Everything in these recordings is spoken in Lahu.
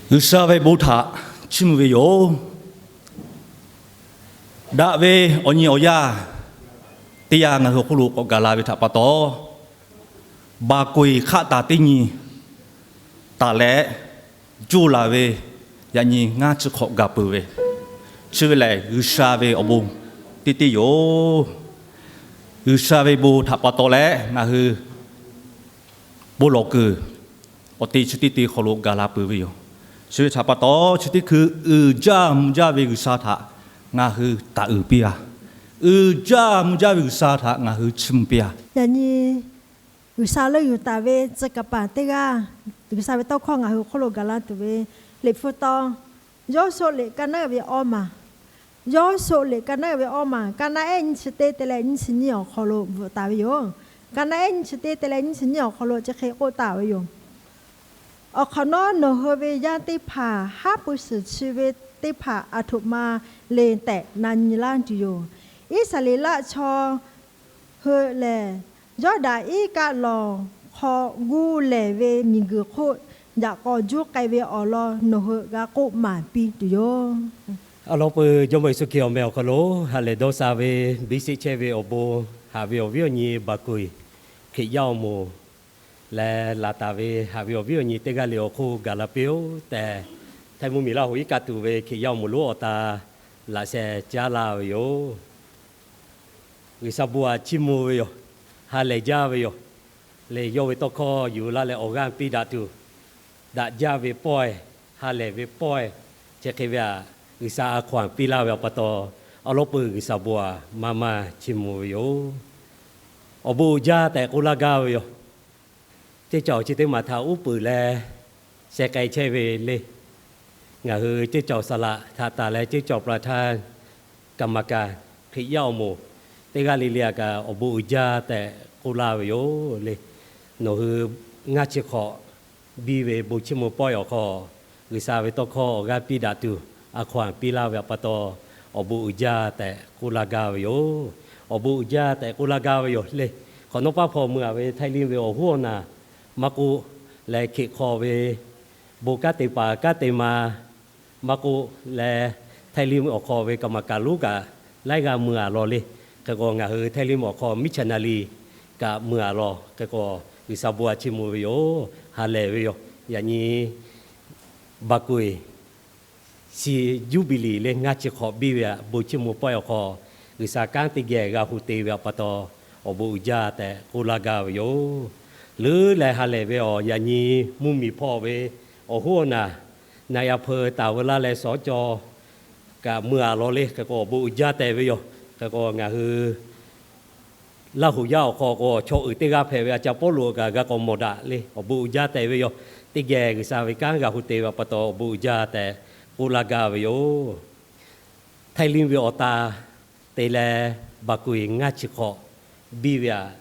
G'uiˬsha ve bon htaꞈ chiˇ mvuh ve yoˬ. Daꞈ ve awˬ nyi awˬ yaˇ teˇ yanˇ ngaˬ hui awˬ hk'oˆ lo k'awꞈ gaˬ la ve htaꞈ pa taw, baˬ koiˬ hk'aˆ taˍ teˇ nyi taˍ leh, joˇ laˬ ve yaꞈ nyi ngaˇ chi hk'awꞈ gaˬ peuˬ ve, chi ve lehˬ G'uiˬsha ve awˬ bon teˇ teˇ yoˬ. G'uiˬsha ve bon htaꞈ pa taw leh ngaˬ hui bon lawˬ kuiˬ awˬ te chi teˇ te hk'aw lo gaˬ la peuˬ ve yoˬ. Chi ve htaꞈ pa taw, chi teˇ hkui uiˍ jaˇ mvuh jaˇ ve G'uiˬsha htaꞈ ngaˬ hui taˍ uiˍ piˇ-a. Uiˍ jaˇ mvuh jaˇ ve G'uiˬsha htaꞈ ngaˬ hui chiˇ mvuh piˇ-a. Yaꞈ nyi G'uiˬsha leuˆ yuˬ taˍ ve tcuh kaˍ paˍ teˇ g'aˇ, G'uiˬsha ve tawˇ hkawˇ ngaˬ hui hk'oˆ lo gaˬ la tuˬ ve, Liꞈ hpu taw, Yawˇshoˆ liꞈ ka naˉ ve awˇ maˬ, Yawˇshoˆ liꞈ ka naˉ ve awˇ maˬ, ka naˉ ehˉ nyiˇ chi teˇ te leh nyiˇ chi nyiˇ awˬ hk'aw lo bvuhꞈ taˍ ve yoˬ. Ka naˉ ehˉ nyiˇ chi teˇ te leh nyiˇ chi nyiˇ awˬ hk'aw lo chi hk'e k'oˆ taˍ ve yoˬ. Awˬ hk'awꞈ nawˉ nawˬ hui ve yaˇ teˇ hpaˍ haˉ pui shiˍ chi ve teˇ hpaˍ aˬ htoꞈ ma le tehꞈ na nyi laˇ tuˬ yoˬ. Iˉsaˍreˍlaˆ chaw hui lehˬ, Yawˇdanˍ iˉ kaˆ lawˬ hk'aw gu lehˬ ve miˬguiˬ hk'oˆ yaꞈ k'aw juˇ k'ai ve awˬ lawn nawˬ hui g'a k'oˆ maˍ piˇ tuˬ yoˬ. Awˬ lawn peuˬ Jawˇmawˇ Yeˍsuˆ Hkriꞈ awˬ meh awˬ hk'aw lo ha lehˬ dawˇ sha ve biˇ sheˆ chehˇ ve awˬ bon, haꞈ ve awˬ viˉ awˬ nyi baˬ koiˬ, Hkriꞈ yaˇ awˬ moˍ leh laˬ taˍ ve haꞈ ve awˬ viˉ awˬ nyi teˇ g'aˇ le awˬ hk'oˆ gaˬ la piˇ-oˆ tehꞈ, Htaiˇ mvuhˇmiˬ Laˇ hoꞈ iˉ kaˆ tuˬ ve Hkriꞈ yaˇ awˬ moˍ lonˉ awˬ ta laꞈ sheh caˉ laˇ ve yoˬ. G'uiˬsha bon htaꞈ chiˇ mvuh ve yoˬ. Ha lehˬ jaˇ ve yoˬ. Lehˬ yawˇ ve tawˇ hkawˇ yuˬ laˇ leh awˬ g'aˇ piˇ daꞈ tuˬ, daꞈ jaˇ ve pawehˇ, ha lehˬ ve pawehˇ, chi hk'e ve htaꞈ G'uiˬsha a hkaw-anˬ piˇ laˇ ve awˬ pa taw, awˬ lawn peuˬ G'uiˬsha bon htaꞈ maˇ maˇ chiˇ mvuh ve yoˬ. Awˬ bon uiˍ jaˇ tehꞈ k'oˆ laˇ gaˇ ve yoˬ. Ceˇ cawˬ chi teˇ maˬ htaꞈ uˉ peunˍ leh sheh k'ai chehˇ ve le. Ngaˬ hui ceˇ cawˬ saˍ laꞈ htaꞈ tanˬ leh ceˇ cawˬ ประธานกรรมการ Hkriꞈ yaˇ awˬ moˍ teˇ g'aˇ le le htaꞈ kaꞈ awˬ bon uiˍ jaˇ tehꞈ k'oˆ laˇ ve yoˬ le. Nawˬ hui ngaˇ chi hk'awꞈ biˇ ve bon chiˇ mvuh pawehˇ awˬ hk'aw, G'uiˬsha ve tawˇ hkawˇ awˬ g'aˇ piˇ daꞈ tuˬ a hkaw-anˬ piˇ laˇ ve awˬ pa taw, awˬ bon uiˍ jaˇ tehꞈ k'oˆ laˇ gaˇ ve yoˬ. Awˬ bon uiˍ jaˇ tehꞈ k'oˆ laˇ gaˇ ve yoˬ le. Hk'awꞈ nawˉ paˉ hpaw mui-a ve Htaiˇ liˇ ve awˬ hoˉ awˬ naˬ maˇ k'oˆ leh, Hkriꞈ hk'aw ve bon kanˉ te paˍ kanˉ te ma maˇ k'oˆ leh, Htaiˇ liˇ awˬ hk'aw ve กรรมการ lonˉ kaꞈ laiˉ g'aˇ mui-a law le. Hk'e k'o ngaˬ hui Htaiˇ liˇ awˬ hk'aw มิชชันนารี kaꞈ mui-a law. Hk'e k'o G'uiˬsha bon htaꞈ chiˇ mvuh ve yoˬ. Ha lehˬ ve yoˬ. Yaꞈ nyi baˬ koiˬ shi juˇbiˍliˍ le ngaˇ chi hk'awꞈ biˇ ve htaꞈ bon chiˇ mvuh pawehˇ awˬ hk'aw, G'uiˬsha kanˉ teˇ geh g'a hu te ve awˬ pa taw, awˬ bon uiˍ jaˇ tehꞈ k'oˆ laˇ gaˇ ve yoˬ. Leuˉ leh ha lehˬ ve awˬ yaꞈ nyi mvuhˇmiˬ hpawˇ ve awˬ hoˉ awˬ naˬ, naꞈ yaꞈ hpeu taˍ veu laˇ leh sawˉ cawˬ kaꞈ mui-a law le. Hk'e k'o awˬ bon uiˍ jaˇ tehꞈ ve yoˬ. Hk'e k'o ngaˬ hui Laˇ huˍ yaˇ awˬ hk'aw k'o chaw uiˍ teˇ g'aˇ hpehꞈ ve a ca Pawˇluꞈ kaꞈ g'a k'awꞈ mawˬ daꞈ le. Awˬ bon uiˍ jaˇ tehꞈ ve yoˬ. Teˇ geh G'uiˬsha ve kanˉ g'a hu te ve awˬ pa taw awˬ bon uiˍ jaˇ tehꞈ k'oˆ laˇ gaˇ ve yoˬ. Htaiˇ liˇ ve awˬ ta te leh baˬ koiˬ ngaˇ chi hk'awꞈ biˇ ve htaꞈ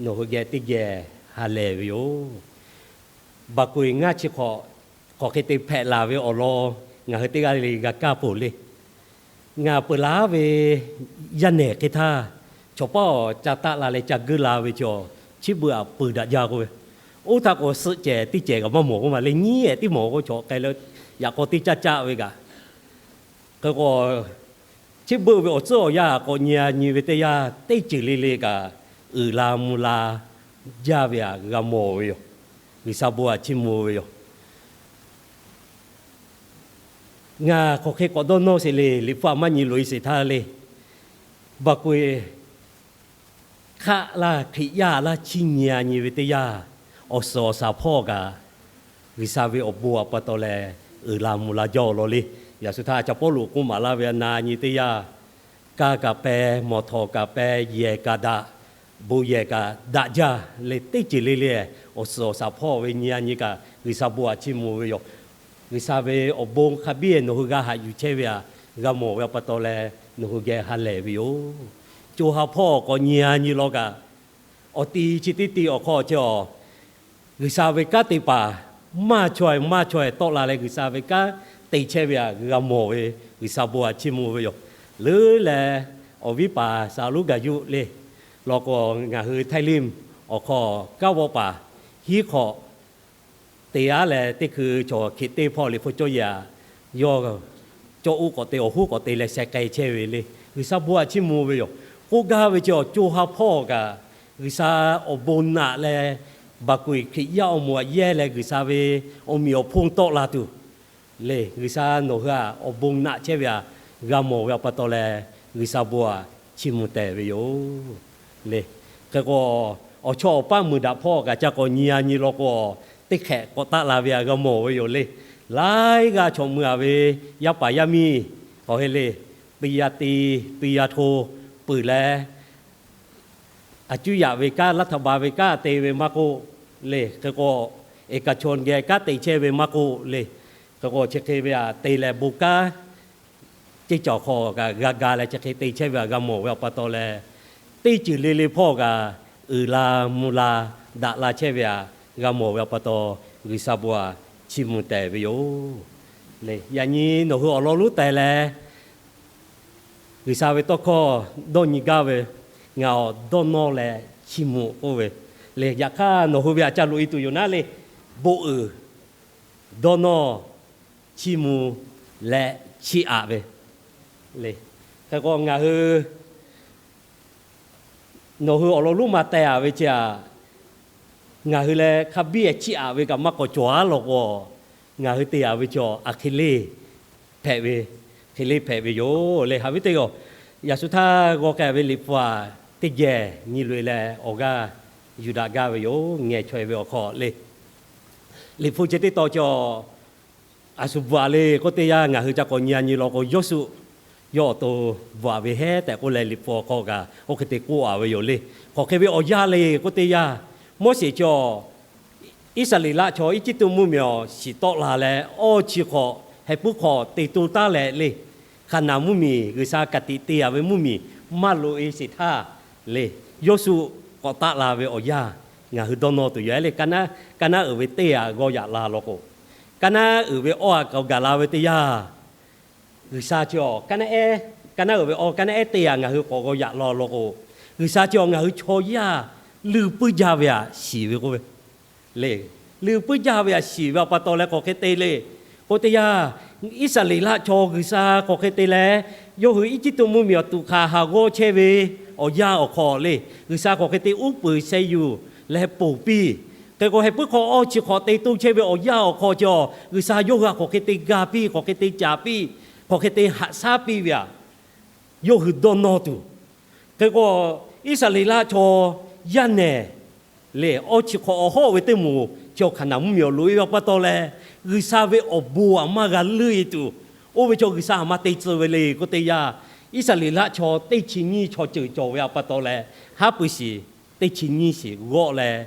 nawˬ hui geh teˇ geh ha lehˬ ve yoˬ. Baˬ koiˬ ngaˇ chi hk'awꞈ hk'aˬ hk'e te hpehꞈ laˬ ve awˬ lawn ngaˬ hui teˇ g'aˇ le le g'a kaˇ peuˬ le. Ngaˬ peuˬ laˬ ve yaˇ nehˬ hk'e htaˇ, chaw paˉ awˬ ca taˆ la leh ca guiˇ la ve chaw, chi beuꞈ htaꞈ peuˬ daꞈ jaˇ k'oˆ ve, oˇ htaˇ k'o suhˆ cehˬ teˇ cehˬ kaꞈ maˇ mawˬ k'oˆ ma le. Nyiˉ ehˍ tiˉ mawˬ k'o chaw k'ai leh yaꞈ k'aw teˇ caˇ caˆ ve kaꞈ, hk'e k'o chi beuꞈ ve awˬ tcuhˉ awˬ yanˇ k'awꞈ nyi-a nyi ve teˇ yanˇ, teˇ ceuˬ le le kaꞈ uiˍ la mvuh la jaˇ ve htaꞈ g'a mawˬ ve yoˬ. G'uiˬsha bon htaꞈ chiˇ mvuh ve yoˬ. Ngaˬ hk'aˬ hk'e k'awꞈ dawˇ nawˇ sheˍ le, Liꞈ hpu a maˇ nyi loꞈ-e sheˍ htaˇ le. Baˬ koꞈ-e hk'aˆ laˇ Hkriꞈ yaˇ laˇ chiˇ nyi-a nyi ve teˇ yanˇ, awˬ suhˍ awˬ shaˍ hpawˇ kaꞈ G'uiˬsha ve awˬ bon awˬ pa taw leh uiˍ la mvuh la jaˇ-aw law le. Yaꞈ shu htaˇ a ca Pawˇluꞈ k'oˆ maˍ laˇ ve a na nyi teˇ yanˇ, kaˇ kaꞈ peh, mawˬ htawˍ kaꞈ peh, yehˬ kaꞈ daꞈ, bon yehˬ kaꞈ daꞈ jaˇ leh teˇ ceuˬ le le awˬ suhˍ awˬ shaˍ hpawˇ ve nyi-a nyi kaꞈ G'uiˬsha bon htaꞈ chiˇ mvuh ve yoˬ. G'uiˬsha ve awˬ bon hk'a biˇ nawˬ hui g'a haꞈ yuˬ chehˇ ve htaꞈ g'a mawˬ ve awˬ pa taw leh nawˬ hui geh ha lehˬ ve yoˬ. Co ha hpawˇ k'awꞈ nyi-a nyi law kaꞈ, awˬ ti chi teˇ ti awˬ hk'aw chi awˬ, G'uiˬsha ve kanˉ te paˍ maˇ chaweh maˇ chaweh tawˆ la leh G'uiˬsha ve kanˉ te chehˇ ve htaꞈ g'a mawˬ ve, G'uiˬsha bon htaꞈ chiˇ mvuh ve yoˬ. Leuˉ leh awˬ viˉ paˍ Saˍluˉ Gaˬ yuˆ le, law k'o ngaˬ hui Htaiˇ liˇ awˬ hk'aw kanˉ vawˆ paˍ hiˉ hk'awꞈ te-a leh teˇ hkui chaw hkiꞈ teˇ hpawˇ liꞈ hpu cawˇ yaꞈ yawˇ cawˇ oˆ k'awꞈ te awˬ hoˉ k'awꞈ te leh sheh k'ai chehˇ ve le. G'uiˬsha bon htaꞈ chiˇ mvuh ve yoˬ. K'oˆ gaˇ ve chi awˬ co ha hpawˇ kaꞈ, G'uiˬsha awˬ bon naꞈ leh baˬ koiˬ Hkriꞈ yaˇ awˬ moˍ htaꞈ yehˇ leh G'uiˬsha ve awˬ meꞈ awˬ hponˇ tawˆ la tuˬ le. G'uiˬsha nawˬ hui htaꞈ awˬ bon naꞈ chehˇ ve htaꞈ g'a mawˬ ve awˬ pa taw leh, G'uiˬsha bon htaꞈ chiˇ mvuh tehˬ ve yoˬ le. Hk'e k'o, awˬ chawˇ awˬ paˇ meuˬ daꞈ hpawˇ kaꞈ ca k'awꞈ nyi-a nyi law k'o, teˇ hk'ehꞈ k'awꞈ taˆ la ve htaꞈ g'a mawˬ ve yoˬ le. Laiˉ g'aˇ chaw mui-a ve yaˇ paˍ yaˇ miˇ k'awꞈ hk'e le, pi ya ti, pi ya hto peuˬ leh, a cuˇ yaꞈ ve kanˉ, laˇ htaꞈ ba ve kanˉ te ve maˇ k'oˆ le. Hk'e k'o, eˍkaˍchonˍ geh kanˉ te chehˇ ve maˇ k'oˆ le. Hk'e k'o, chi hk'e ve htaꞈ te leh bon kanˉ ceˇ cawˬ hk'aw kaꞈ g'a ga leh chi hk'e te chehˇ ve htaꞈ g'a mawˬ ve awˬ pa taw leh, teˇ ceuˬ le le hpawˇ kaꞈ uiˍ la mvuh la daꞈ la chehˇ ve htaꞈ g'a mawˬ ve awˬ pa taw, G'uiˬsha bon htaꞈ chiˇ mvuh tehˬ ve yoˬ. Yaꞈ nyi nawˬ hui awˬ lawn lonˉ teh leh, G'uiˬsha ve tawˇ hkawˇ dawˇ nyi gaˇ ve, Ngaˬ awˬ dawˇ nawˇ leh chiˇ mvuh k'oˆ ve le. Yaꞈ hk'aˇ nawˬ hui ve htaꞈ ca loꞈ-e tuˬ yoˬ naˉ le. Bon uiˍ, dawˇ nawˇ, chiˇ mvuh leh chiˇ aꞈ ve le. Hk'e k'o ngaˬ hui, nawˬ hui awˬ lawn lonˉ ma teh-a ve chi htaꞈ ngaˬ hui leh hk'a biˇ chiˇ aꞈ ve kaꞈ maˇ k'awꞈ cawˬ-a law k'o, ngaˬ hui te-a ve chi a hk'e le hpehꞈ ve, hk'e le hpehꞈ ve yoˬ le. Haꞈ ve teˇ g'aˇ, yaꞈ shu htaˇ g'aw k'ai ve liꞈ hpu-a, teˇ geh nyi loꞈ-e leh awˬ g'aˇ yuˬ daꞈ gaˇ ve yoˬ. Ngeh chaweh ve awˬ hk'aw le, liꞈ hpu chi teˇ tawn cawˬ, a shu bvuhꞈ-a le k'oˆ teˇ yanˇ, ngaˬ hui ca k'awꞈ nyi-a nyi law k'o, Yawˇsuˆ yawˇ awˬ to bvuhꞈ-a ve heˉ tehꞈ k'oˆ leh, liꞈ hpu awˬ hk'aw kaꞈ oˇ hk'e te k'oˆ-a ve yoˬ le. Hk'aˬ hk'e ve awˬ yanˇ le k'oˆ teˇ yanˇ, Moˉseˍ chi Iˉsaˍreˍlaˆ chaw Eˇjiˇtuꞈ mvuhˇmiˬ awˬ shiˍ tawˆ la leh, awˇ chi hk'awꞈ heh puiˉ hk'aw te to taˉ leh le, Hkaˍnanˍ mvuhˇmiˬ G'uiˬsha ka tiꞈ te-a ve mvuhˇmiˬ maˇ loꞈ-e sheˍ htaˇ le, Yawˇsuˆ k'awꞈ taˆ la ve awˬ yanˇ ngaˬ hui dawˇ nawˇ tuˬ yoˬ le. Ka naˉ uiˍ ve teˇ htaꞈ g'aw yaꞈ la law k'o, ka naˉ uiˍ ve awˇ htaꞈ k'awꞈ gaˬ la ve teˇ yanˇ, G'uiˬsha chi, ka naˉ uiˍ ve awˇ ka naˉ ehˉ teˇ htaꞈ ngaˬ hui k'awꞈ g'aw yaꞈ la law k'o, G'uiˬsha chi ngaˬ hui chaw yaˇ leuˬ puiˉ jaˇ ve htaꞈ shiˍ ve k'oˆ ve le. Leuˬ puiˉ jaˇ ve htaꞈ shiˍ ve awˬ pa taw leh hk'aˬ hk'e te le k'oˆ teˇ yanˇ, Iˉsaˍreˍlaˆ chaw G'uiˬsha hk'aˬ hk'e te leh, yawˇ hui Eˇjiˇtuꞈ mvuhˇmiˬ awˬ tuꞈ hk'aˬ haˍ g'awˇ chehˇ ve awˬ yanˇ awˬ hk'aw le, G'uiˬsha hk'aˬ hk'e te uˉ peunˍ sheh yuˬ leh ponˬ piˇ. Hk'e k'o, heh puiˉ hk'aw awˇ chi hk'awꞈ te to chehˇ ve awˬ yanˇ awˬ hk'aw cawˬ, G'uiˬsha yawˇ hui htaꞈ hk'aˬ hk'e te ga piˇ, hk'aˬ hk'e te caˍ piˇ, hk'aˬ hk'e te haꞈ shaˉ piˇ ve htaꞈ yawˇ hui dawˇ nawˇ tuˬ. Hk'e k'o, Iˉsaˍreˍlaˆ chaw yaˇ nehˬ le, awˇ chi hk'awꞈ awˬ hawˉ ve teˇ moˍ chi Hkaˍnanˍ mvuhˇmiˬ awˬ loꞈ-e ve awˬ pa taw leh, G'uiˬsha ve awˬ bon htaꞈ maˇ g'a leuˆ-e tuˬ, oˇ ve chaw G'uiˬsha htaꞈ maˇ te tcuh ve le k'oˆ teˇ yanˇ, Iˉsaˍreˍlaˆ chaw teˇ chi nyiˇ chaw ceuˬ cawˬ ve awˬ pa taw leh, haˉ pui shiˍ teˇ chi nyiˇ shiˍ g'awˆ leh,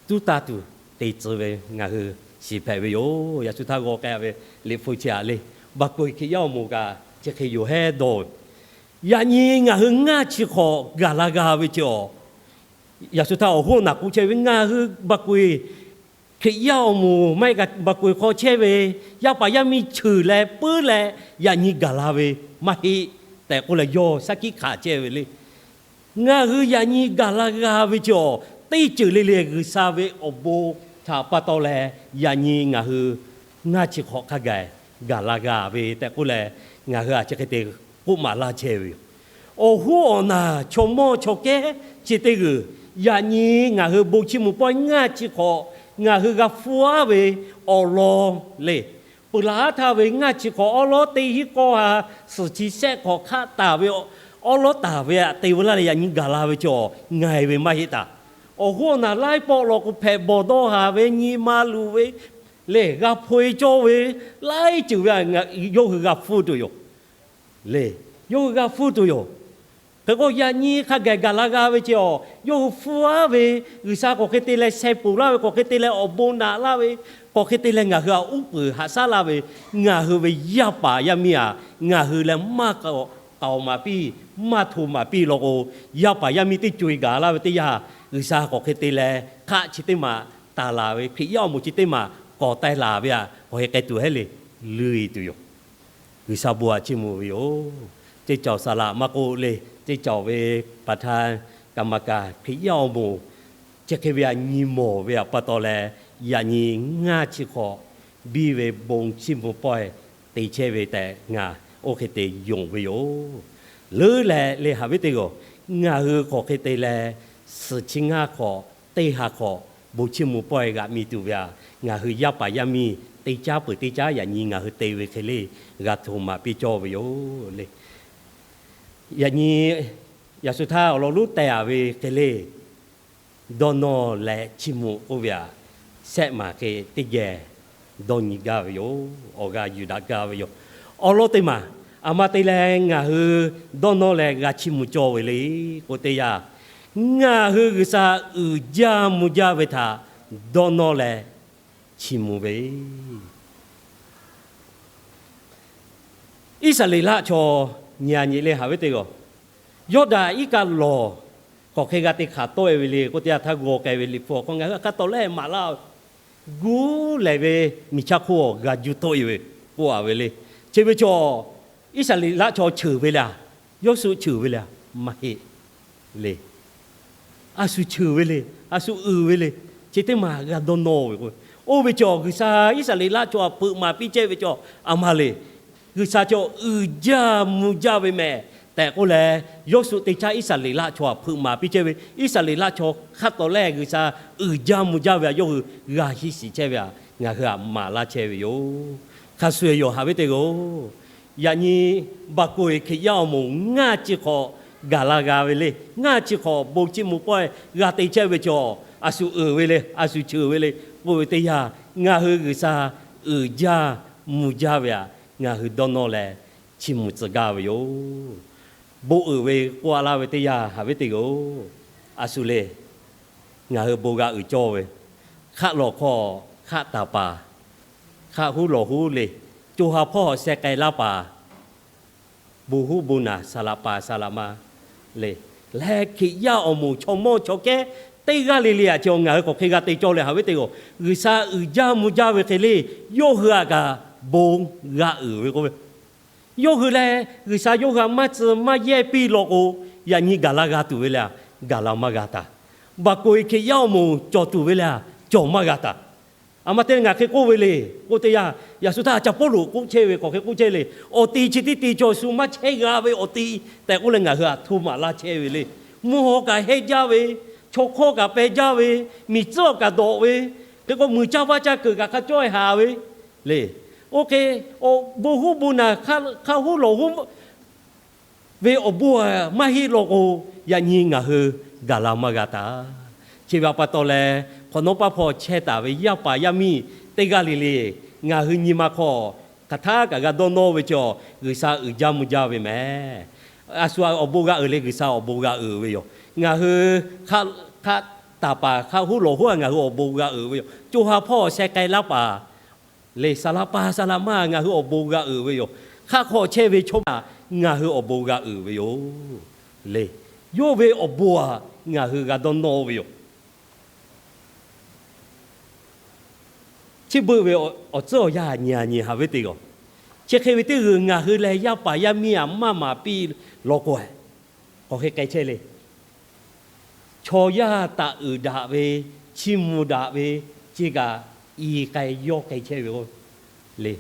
tuˉ taˇ tuˬ te tcuh ve ngaˬ hui shiˍ hpehꞈ ve yoˬ. Yaꞈ shu htaˇ g'aw k'ai ve liꞈ hpu chi htaꞈ le, baˬ koiˬ Hkriꞈ yaˇ awˬ moˍ kaꞈ chi hk'e yoˬ hehˉ dawˇ ve. Yaꞈ nyi ngaˬ hui ngaˇ chi hk'awꞈ gaˬ la g'a ve chi awˬ, yaꞈ shu htaˇ awˬ hoˉ awˬ naˬ k'oˆ chehˇ ve, ngaˬ hui baˬ koiˬ Hkriꞈ yaˇ awˬ moˍ maˇ heˆ kaꞈ baˬ koiˬ hk'aw chehˇ ve yaˇ paˍ yaˇ miˇ cheuˬ leh puiˉ leh yaꞈ nyi gaˬ la ve maˇ heˆ tehꞈ k'oˆ leh, yawˇ shaˉ hkiˆ hkanˍ chehˇ ve le. Ngaˬ hui yaꞈ nyi gaˬ la g'a ve chi awˬ, teˇ ceuˬ le le G'uiˬsha ve awˬ bon htaꞈ pa taw leh, yaꞈ nyi ngaˬ hui ngaˇ chi hk'awꞈ hk'a gaˬ gaˬ la g'a ve tehꞈ k'oˆ leh, ngaˬ hui a chi hk'e te k'oˆ maˍ laˇ chehˇ ve yoˬ. Awˬ hoˉ awˬ naˬ chaw mawˇ chaw kehˉ chi teˇ g'uiˬ, yaꞈ nyi ngaˬ hui bon chiˇ mvuh pawehˇ ngaˇ chi hk'awꞈ ngaˬ hui g'a hpfuhˇ-a ve awˬ lawn le. Peuˬ laˬ haˉ htaˇ ve ngaˇ chi hk'awꞈ awˉ lawˉ teˇ hinˉ k'awˇ ha suhˍ chi shehˆ hk'awꞈ hk'aˆ taˍ ve awˉ lawˉ taˍ ve htaꞈ te veu laˇ leh yaꞈ nyi gaˬ la ve chi awˬ ngaiˬ ve maˇ heˆ taˍ. Awˬ hoˉ awˬ naˬ laiˉ pawˆ law k'o hpehꞈ bawˬ dawˇ haˍ ve, nyi ma luˬ ve le, g'a hpaw-e cawˇ ve, laiˉ ceuˬ ve yawˇ hui g'a hpfuhˇ tuˬ yoˬ le. Yawˇ hui g'a hpfuhˇ tuˬ yoˬ. Hk'e k'o, yaꞈ nyi hk'a gaˬ gaˬ la g'a ve chi awˬ, yawˇ hui hpfuhˇ-a ve, G'uiˬsha k'awꞈ hk'e te leh sheh ponˬ laˇ ve, k'awꞈ hk'e te leh awˬ bon naꞈ laˇ ve, k'awꞈ hk'e te leh ngaˬ hui htaꞈ uˉ peunˍ haꞈ shaˉ laˇ ve, ngaˬ hui ve yaˇ paˍ yaˇ miˇ htaꞈ ngaˬ hui leh maˇ k'aoˍ maˍ piˇ, maˇ hto maˍ piˇ law k'o, yaˇ paˍ yaˇ miˇ teˇ co-e gaˬ laˇ ve teˇ yanˇ, G'uiˬsha k'awꞈ hk'e te leh hk'aˆ chi teˇ maˬ taˍ laˬ ve, Hkriꞈ yaˇ awˬ moˍ chi teˇ maˬ k'awꞈ teh laˬ ve htaꞈ k'awꞈ hk'e k'ai tuˬ hehˉ le, leuˆ-e tuˬ yoˬ. G'uiˬsha bon htaꞈ chiˇ mvuh ve yoˬ. Teˇ cawˬ saˍ laꞈ maˇ k'oˆ le, teˇ cawˬ ve paˍ htaˇ kaˍ maˍ kaˍ Hkriꞈ yaˇ awˬ moˍ chi hk'e ve htaꞈ nyi mawˬ ve htaꞈ pa taw leh, Yaꞈ nyi ngaˇ chi hk'awꞈ biˇ ve bon chiˇ mvuh pawehˇ te chehˇ ve tehꞈ ngaˬ oˇ hk'e te yonˍ ve yoˬ. Leuˉ leh le haꞈ viˉ teˇ g'aˇ, ngaˬ hui hk'aˬ hk'e te leh, suhˍ chi ngaˇ hk'awꞈ teˇ ha hk'awꞈ bon chiˇ mvuh pawehˇ g'aꞈ mi tuˬ ve aꞈ, ngaˬ hui yaˇ paˍ yaˇ miˇ teˇ caˉ peuˬ teˇ caˉ yaꞈ nyi ngaˬ hui te ve hk'e le g'a htoꞈ maˍ piˇ cawˇ ve yoˬ le. Yaꞈ nyi yaꞈ shu htaˇ awˬ lawn lonˉ teh a ve hk'e le, dawˇ nawˇ leh chiˇ mvuh k'oˆ ve aꞈ, sehˆ maˬ hk'e teˇ geh dawˇ nyi gaˇ ve yoˬ. Awˬ g'aˇ yuˬ daꞈ gaˇ ve yoˬ. Awˬ lawn teˇ maˬ, aˬ ma te leh ngaˬ hui dawˇ nawˇ leh g'a chiˇ mvuh cawˇ ve le k'o teˇ yanˇ, ngaˬ hui G'uiˬsha uiˍ jaˇ mvuh jaˇ ve htaꞈ dawˇ nawˇ leh chiˇ mvuh ve Iˉsaˍreˍlaˆ chaw nyi a nyi le haꞈ ve teˇ g'aˇ, Yawˇdanˍ iˉ kaˆ lawˬ hk'aˬ hk'e g'a te hk'aˬ tawˆ e ve le k'oˆ teˇ yanˇ htaˇ g'aw k'ai ve Liꞈ hpu awˬ hk'aw ngaˬ hui hk'a tawˍ lehˆ maˍ laˇ, guˉ lehˬ ve miˬ chaˇ hk'oˆ g'a juˇ tawˆ e ve k'oˆ a ve le. Chi ve chaw Iˉsaˍreˍlaˆ chaw cheuˬ ve le a, Yawˇsuˆ cheuˬ ve le a, maˇ heˆ le. A shu cheuˬ ve le, a shu uiˍ ve le. Chi teˇ maˬ g'a dawˇ nawˇ ve k'o, oˇ ve chaw G'uiˬsha Iˉsaˍreˍlaˆ chaw htaꞈ hpeuꞈ maˍ piˇ chehˇ ve chaw aˬ ma le. G'uiˬsha chaw uiˍ jaˇ mvuh jaˇ ve mehˍ tehꞈ k'oˆ leh, Yawˇsuˆ teˇ caˉ Iˉsaˍreˍlaˆ chaw htaꞈ hpeuꞈ maˍ piˇ chehˇ ve, Iˉsaˍreˍlaˆ chaw hk'a tawˍ lehˆ G'uiˬsha uiˍ jaˇ mvuh jaˇ ve a yawˇ hui g'a hiˆ shiˍ chehˇ ve aꞈ ngaˬ hui htaꞈ maˍ laˇ chehˇ ve yoˬ. Hk'a shuˍ shuˍ yoˬ haꞈ ve teˇ g'aˇ, yaꞈ nyi baˬ koˍ eˬ Hkriꞈ yaˇ awˬ moˍ ngaˇ chi hk'awꞈ gaˬ la g'a ve le. Ngaˇ chi hk'awꞈ bon chiˇ mvuh pawehˇ g'a te chehˇ ve chaw, a shu uiˍ ve le, a shu cheuˬ ve le k'oˆ ve teˇ yanˇ, ngaˬ hui G'uiˬsha uiˍ jaˇ mvuh jaˇ ve aꞈ ngaˬ hui dawˇ nawˇ leh chiˇ mvuh tcuh gaˇ ve yoˬ. Bon uiˍ ve k'oˆ a laˇ ve teˇ yanˇ haꞈ ve teˇ g'aˇ, a shu le, ngaˬ hui bon g'a uiˍ cawˇ ve, hk'aˆ lawˬ hk'aw hk'aˆ taˍ paˍ, hk'aˆ huˉ lawˬ huˉ le, co ha hpawˇ sheh k'ai laˇ paˍ, bon huˉ bon naˬ saˍ laꞈ paˍ saˍ laꞈ ma le, leh Hkriꞈ yaˇ awˬ moˍ chaw mawˇ chaw kehˉ teˇ g'aˇ le le aꞈ chi ngaˬ hui k'awꞈ hk'e g'a te cawˇ leh haꞈ ve teˇ g'aˇ, G'uiˬsha uiˍ jaˇ mvuh jaˇ ve hk'e le, yawˇ hui aꞈ kaꞈ bon g'a uiˍ ve k'oˆ ve, yawˇ hui leh G'uiˬsha yawˇ hui aꞈ maˇ tcuh maˇ yehˇ piˇ law k'o, yaꞈ nyi gaˬ la g'a tuˬ ve le a, gaˬ la maˇ g'a taˍ. Baˬ koˍ eˬ Hkriꞈ yaˇ awˬ moˍ cawˬ tuˬ ve le a, cawˬ maˇ g'a taˍ. Aˬ ma te leh ngaˬ hk'e k'oˆ ve le k'oˆ teˇ yanˇ, yaꞈ shu htaˇ a caˍ Pawˇluꞈ k'oˆ chehˇ ve k'awꞈ hk'e k'oˆ chehˇ le, awˬ ti chi teˇ ti chaw shu maˇ chehˇ g'a ve awˬ ti tehꞈ k'oˆ leh ngaˬ hui aꞈ htoˆ maˍ laˇ chehˇ ve le. Mvuhˇ haw kaꞈ hehnˇ jaˇ ve, chaw hk'awˇ kaꞈ peh jaˇ ve, miˬ tcuhˉ awˬ kaꞈ dawꞈ ve, hk'e k'o muiˬ caˇ vaˇ caˇ keunˍ kaꞈ hk'a cawˇ e haˍ ve le. Oˇ hk'e, bon huˉ bon naˬ hk'aˆ huˉ lawˬ huˉ ve awˬ bon maˇ heˆ law k'o, yaꞈ nyi ngaˬ hui gaˬ la maˇ g'a taˍ. Chi ve aꞈ pa taw leh, hk'awꞈ nawˉ paˇ hpawˇ chehˇ taˍ ve yaˇ paˍ yaˇ miˇ teˇ g'aˇ le le, ngaˬ hui nyi ma hk'aw hk'aˬ htaˇ kaꞈ g'a dawˇ nawˇ ve chaw, G'uiˬsha uiˍ jaˇ mvuh jaˇ ve mehˍ. A shu awˬ bon g'a uiˍ le, G'uiˬsha awˬ bon g'a uiˍ ve yoˬ. Ngaˬ hui hk'aˆ taˍ paˍ hk'aˆ huˉ lawˬ huˉ a ngaˬ hui awˬ bon g'a uiˍ ve yoˬ. Co ha hpawˇ sheh k'ai laˇ paˍ le, saˍ laꞈ paˍ saˍ laꞈ ma ngaˬ hui awˬ bon g'a uiˍ ve yoˬ. Hk'aˆ hk'aw chehˇ ve chaw ma ngaˬ hui awˬ bon g'a uiˍ ve yoˬ le. Yawˇ ve awˬ bon aꞈ ngaˬ hui g'a dawˇ nawˇ ve yoˬ. Chi beuꞈ ve awˬ tcuhˉ awˬ yanˇ nyi a nyi haꞈ ve teˇ g'aˇ, chi hk'e ve teˇ g'uiˬ ngaˬ hui leh yaˇ paˍ yaˇ miˇ aꞈ maˇ maˍ piˇ law k'o, k'awꞈ hk'e k'ai chehˇ le. Chaw yaˇ taꞈ uiˍ daꞈ ve, chiˇ mvuh daꞈ ve, chi kaꞈ i k'ai yawˇ k'ai chehˇ ve le.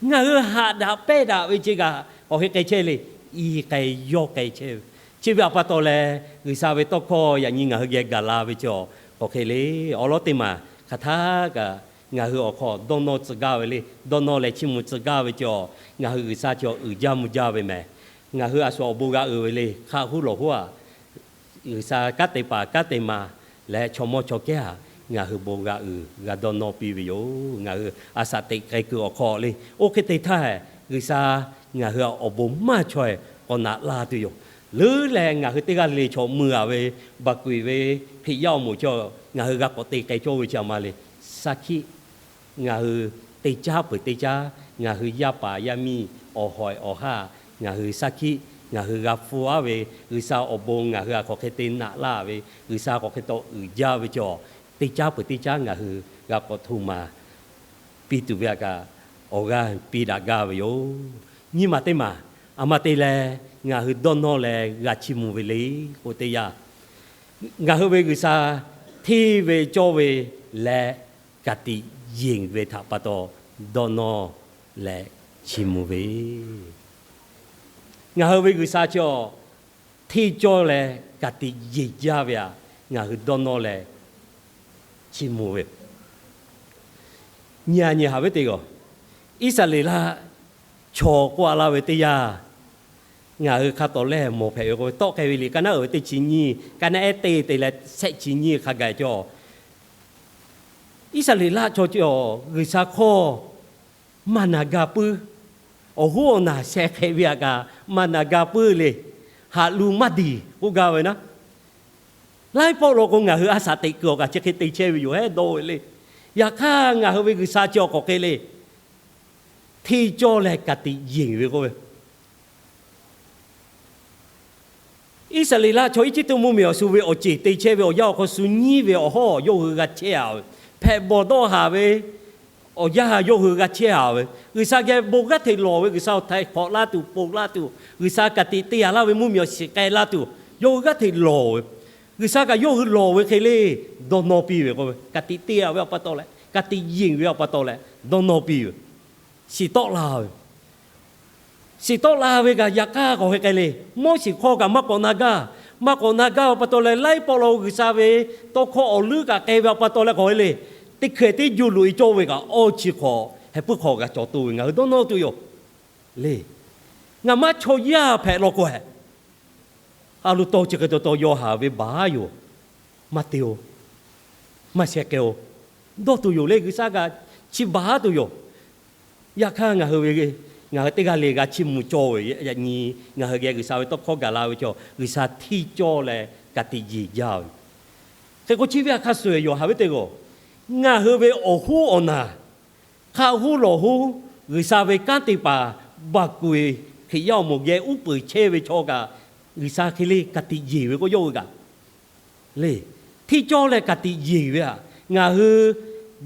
Ngaˬ hui haꞈ daꞈ pehˇ daꞈ ve chi kaꞈ k'awꞈ hk'e k'ai chehˇ le. I k'ai yawˇ k'ai chehˇ ve, chi ve aꞈ pa taw leh, G'uiˬsha ve tawˇ hkawˇ yaꞈ nyi ngaˬ hui geh gaˬ la ve chaw k'awꞈ hk'e le. Awˬ lawn teˇ maˬ hk'aˬ htaˇ kaꞈ ngaˬ hui awˬ hk'aw dawˇ nawˇ tcuh gaˇ ve le. Dawˇ nawˇ leh chiˇ mvuh tcuh gaˇ ve chaw, ngaˬ hui G'uiˬsha chaw uiˍ jaˇ mvuh jaˇ ve mehˍ. Ngaˬ hui a shu awˬ bon g'a uiˍ ve le. Hk'aˆ huˉ lawˬ huˉ aꞈ G'uiˬsha kanˉ te paˍ kanˉ te ma leh chaw mawˇ chaw kehˉ aꞈ ngaˬ hui bon g'a uiˍ g'a dawˇ nawˇ piˇ ve yoˬ. Ngaˬ hui a shaꞈ teꞈ k'ai kuiˬ awˬ hk'aw le. Oˇ hk'e te htaˇ, G'uiˬsha ngaˬ hui awˬ bon maˇ chaweh k'awꞈ naꞈ la tuˬ yoˬ. Leuˉ leh ngaˬ hui teˇ g'aˇ le le chaw mui a ve, baˬ koˍ eˬ ve Hkriꞈ yaˇ awˬ moˍ chaw ngaˬ hui g'a k'awꞈ te k'ai cawˇ ve chi aꞈ ma le. Saˍ hkiˆ ngaˬ hui teˇ caˉ peuˬ teˇ caˉ, ngaˬ hui yaˇ paˍ yaˇ miˇ awˬ hawˍ awˬ haˉ, ngaˬ hui saˍ hkiˆ ngaˬ hui g'a hpu aˉ ve, G'uiˬsha awˬ bon ngaˬ hui aꞈ k'awꞈ hk'e te naꞈ laˇ ve, G'uiˬsha k'awꞈ hk'e taw uiˍ jaˇ ve chaw, teˇ caˉ peuˬ teˇ caˉ ngaˬ hui g'a k'awꞈ htoꞈ ma piˇ tuˬ ve aꞈ kaꞈ awˬ g'aˇ piˇ daꞈ gaˇ ve yoˬ. Nyi ma teˇ maˬ, aˬ ma te leh ngaˬ hui dawˇ nawˇ leh g'a chiˇ mvuh ve le k'o teˇ yanˇ, ngaˬ hui ve G'uiˬsha hteˇ ve cawˇ ve leh ka tiꞈ yeˬ ve htaꞈ pa taw dawˇ nawˇ leh chiˇ mvuh ve, ngaˬ hui ve G'uiˬsha chi hteˇ cawˇ leh ka tiꞈ yeˬ jaˇ ve htaꞈ ngaˬ hui dawˇ nawˇ leh chiˇ mvuh ve. Nyi a nyi haꞈ ve teˇ g'aˇ, Iˉsaˍreˍlaˆ chaw k'oˆ a laˇ ve teˇ yanˇ, ngaˬ hui hk'a tawˍ lehˬ mawˬ hpehꞈ ve k'o, tawˆ k'ai ve liꞈ ka naˉ uiˍ ve teˇ chi nyiˇ, ka naˉ ehˉ teˇ te leh shehˆ chi nyiˇ hk'a gaˬ cawˬ. Iˉsaˍreˍlaˆ chaw cawˬ G'uiˬsha hkawˇ maˇ na ga puiˉ, awˬ hoˉ awˬ naˬ sheh hk'ehꞈ ve htaꞈ kaꞈ maˇ na ga puiˉ le. Haꞈ lu maˇ diˬ k'oˆ gaˇ ve naˉ, laiˉ pawˆ law k'o ngaˬ hui a shaꞈ teꞈ kuiˬ awˬ kaꞈ chi hk'e te chehˇ ve yoˬ hehˉ dawˇ ve le. Yaꞈ hk'aˇ ngaˬ hui ve G'uiˬsha chi awˬ k'awꞈ hk'e le, hteˇ cawˇ leh ka tiꞈ yeˬ ve k'oˆ ve Iˉsaˍreˍlaˆ chaw Eˇjiˇtuꞈ mvuhˇmiˬ awˬ shu ve awˬ ceˬ te chehˇ ve awˬ yanˇ awˬ hk'aw shu nyiˉ ve awˬ hawˉ yawˇ hui g'a chehˇ a ve, hpehꞈ bawˬ dawˇ haˍ ve awˬ yanˇ yawˇ hui g'a chehˇ a ve, G'uiˬsha geh bon g'aˇ hteꞈ lawˬ ve, G'uiˬsha awˬ htaiˍ hk'awꞈ laˇ tuˬ, ponˬ laˇ tuˬ, G'uiˬsha ka tiꞈ te a laˇ ve mvuhˇmiˬ awˬ shiˍ k'ai laˇ tuˬ, yawˇ hui g'aˇ hteꞈ lawˬ ve, G'uiˬsha kaꞈ yawˇ hui lawˬ ve hk'e le, dawˇ nawˇ piˇ ve k'o, ka tiꞈ te a ve awˬ pa taw leh, ka tiꞈ yeˬ ve awˬ pa taw leh dawˇ nawˇ piˇ ve, shiˍ tawˆ la ve shiˍ tawˆ la ve kaꞈ yaꞈ hk'aˇ k'awꞈ hk'e k'ai le. Moˉseˍ hkawˇ kaꞈ maˇ k'awꞈ na gaˇ, maˇ k'awꞈ na gaˇ ve pa taw leh laiˉ pawˆ law G'uiˬsha ve tawˇ hkawˇ awˬ leuˉ kaꞈ k'ai ve awˬ pa taw leh k'awꞈ hk'e le, teˇ hkeh teˇ juˇ loꞈ e cawˇ ve kaꞈ awˇ chi hk'awꞈ heh puiˉ hk'awꞈ g'a cawˬ tuˬ ve ngaˬ hui dawˇ nawˇ tuˬ yoˬ le. Ngaˬ maˇ chaw yaˇ hpehꞈ law k'o hehꞈ, a lo tawˇ chi hk'e taw taw yaw haˍ ve baˬ yoˬ. Maˇ te-o, maˇ sheh k'ai-o, dawˇ tuˬ yoˬ le. G'uiˬsha kaꞈ chi baˬ tuˬ yoˬ. Yaꞈ hk'aˇ ngaˬ hui ve, ngaˬ hui teˇ g'aˇ le g'a chiˇ mvuh cawˇ ve, yaꞈ nyi ngaˬ hui geh G'uiˬsha ve tawˇ hkawˇ gaˬ la ve chaw G'uiˬsha hteˇ cawˇ leh ka tiꞈ yeˬ jaˇ ve. Hk'e k'o chi ve htaꞈ hk'a shuˍ yoˬ haꞈ ve teˇ g'aˇ, ngaˬ hui ve awˬ hoˉ awˬ naˬ, hk'a huˉ lawˬ huˉ, G'uiˬsha ve kanˉ te paˍ Baˍkuˍ-eˬ Hkriꞈ yaˇ awˬ moˍ geh uˉ peunˍ chehˇ ve chaw kaꞈ, G'uiˬsha hk'e le ka tiꞈ yeˬ ve k'o yawˇ hui kaꞈ le, hteˇ cawˇ leh ka tiꞈ yeˬ ve htaꞈ ngaˬ hui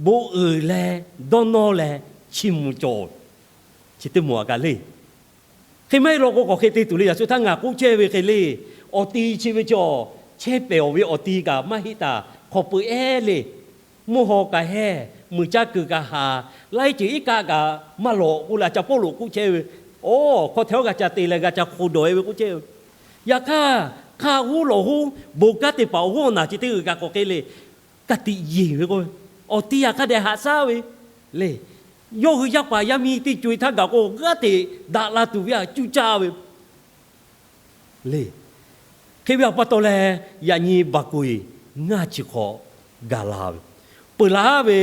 bon uiˍ leh dawˇ nawˇ leh chiˇ mvuh cawˬ. Chi teˇ moˍ htaꞈ kaꞈ le, hk'e maˇ heˆ law k'o k'awꞈ hk'e te tuˬ le. Yaꞈ shu htaˇ ngaˬ k'oˆ chehˇ ve hk'e le, awˬ ti chi ve chaw chehˇ pehˍ awˬ ve awˬ ti kaꞈ maˇ heˆ taˍ hk'awꞈ peuꞈ ehˉ le. Mvuhˇ haw kaꞈ hehˇ, muiˬ caˇ kuiˬ kaꞈ haˍ, laiˉ ceuˬ iˉ kaˆ kaꞈ maˇ lawꞈ k'oˆ leh a ca Pawˇluꞈ k'oˆ chehˇ ve, awˬ hk'aw htehꞈ g'a ca te leh g'a ca hk'oˆ dawˬ e ve k'oˆ chehˇ ve. Yaꞈ hk'aˇ, hk'a huˉ lawˬ huˉ, bon kanˉ te paˍ awˬ hoˉ awˬ naˬ chi teˇ g'uiˬ kaꞈ k'awꞈ hk'e le, ka tiꞈ yeˬ ve k'o, awˬ ti yaꞈ hk'a dehꞈ haꞈ shaˉ ve le. Yawˇ hui yaˇ paˍ yaˇ miˇ teˇ co e htaˇ gaˬ k'o g'aˇ hteꞈ daꞈ la tuˬ ve htaꞈ cuˇ caˇ ve le. Hk'e ve awˬ pa taw leh, yaꞈ nyi Baˍkuˍ-eˬ ngaˇ chi hk'awꞈ gaˬ la ve, peuˬ laˬ ve,